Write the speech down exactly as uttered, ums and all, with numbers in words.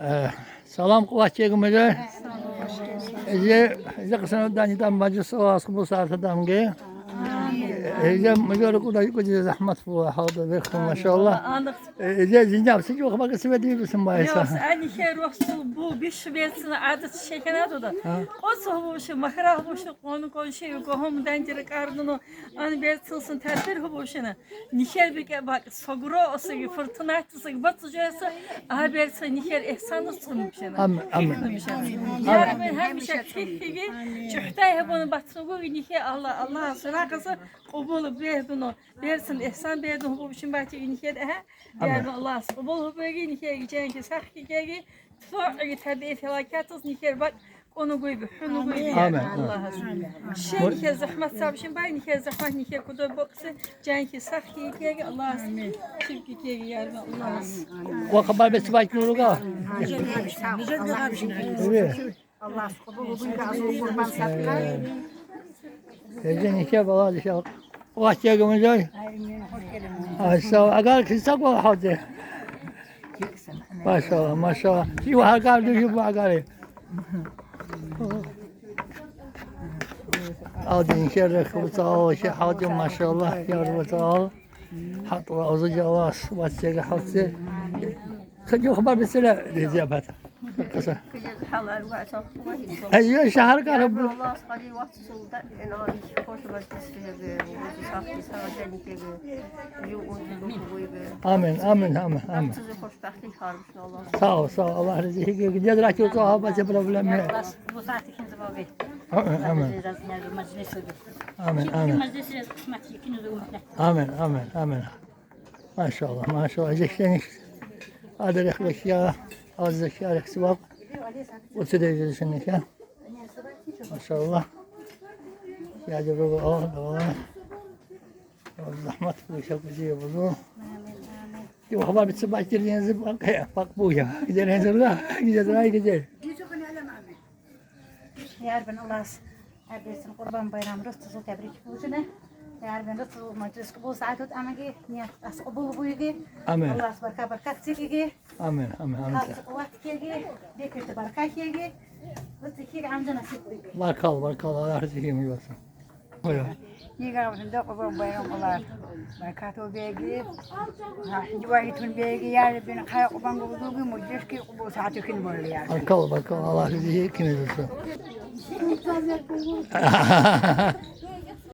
Э, салам, къуват чегумезе. Эзе, эзе къасан дани дам мажлис Аллагьас къабул сагӀат дамги. Эзе мажора кӀуда кӀудизе захӀмат була гьалда бехун, машалла. Э, эзе зиндаб сиги вахмака сиве дибисан байса. Йос, ани хер рохсул бу биш берцина гӀадат шехенадуда. А? Къоцо буши, махра буши, къону конши, гогьом дандира кардуно, ан берцинсун тадбир гьубушина. Нихер бикӀа бакӀ, Согро осаги, Фортунатосаги, бацӀцӀужояса, а берца нихер ихсанас цӀунубшина. Амин, амин. Амин. Ярабин гьамиша кихьиги, чухӀтай гьабуна бацӀцӀугоги нихер Аллагь, Аллагьас рагъаза къубул бегьуно, берцин ихсан бегьун гьубушин батиги нихер, агьа. Амин. Ярабин Аллагьас къубул гьубеги, нихер гичаянки сахкигеги, цогӀиги табиги фелакатас нихер бакӀ, Кьуна гуйби, хӀуна гуйби, амин. Аллагьас. Щенихье захӀмат сабшин бай, нихье захӀмат, нихье кудой бокьси, жанихье сахлъи йикеги, Аллагьас. Чибги кеги, ярма, Аллагьас. Ва хабар бецбайт нуруга. Аллагьас къабул гьабуйга азул къурбан садкъа. Эжен ике бала дишал. Вахтиягамузай. Ай, сав, агар киса гол хавде. Машалла, машалла. Чи вахагар дужи багари. Алдин шеррек вуцал, ши хавде, машалла, яр вуцал. ХӀатӀла оза жалас, вацега хавце. Хадю хабар бисела, резиабата. Каса. Ай, я шагьар караб. Амин, амин, амин, амин. Сау, сау, Аллагь рази хиге. Где драчу то хаба се проблем не. Амин, амин. Амин, амин. Амин, амин, амин. Машалла, машалла. Жехтениш. Адарех вехья, аз вехья рехсивал. Уцидей жишениш, я. Машалла. Я дебего, о, давай. О, захмат буша кузия бузу. Ди вахба битса байтир янзы бак, бак буя. Гидер янзы ла, гидер рай гидер. Ярбан Аллагьас гьаб берцин Къурбан байрам рацазул табрик бугьуна. Ярбан рацазул мажлис къабул сагӀат амаги, ният ас къабул буйги. Амин. Аллагьас барка-баркат цикиги. Амин, амин, амин. Хас къуват кеги, бекерти барка кеги. Раци кеги амжа насиб буйги. Баркал, баркал, Аллагь рази кеги муйваса. Ой. Дигаб жинда Къурбан байрам къулар. Баркатул беги. Дивагьитун беги, я Рабби, хъай Къурбан гугуги, муджешки къубул сагӀат кин болия. Баркал, баркал, Аллагь рази кеги муйваса.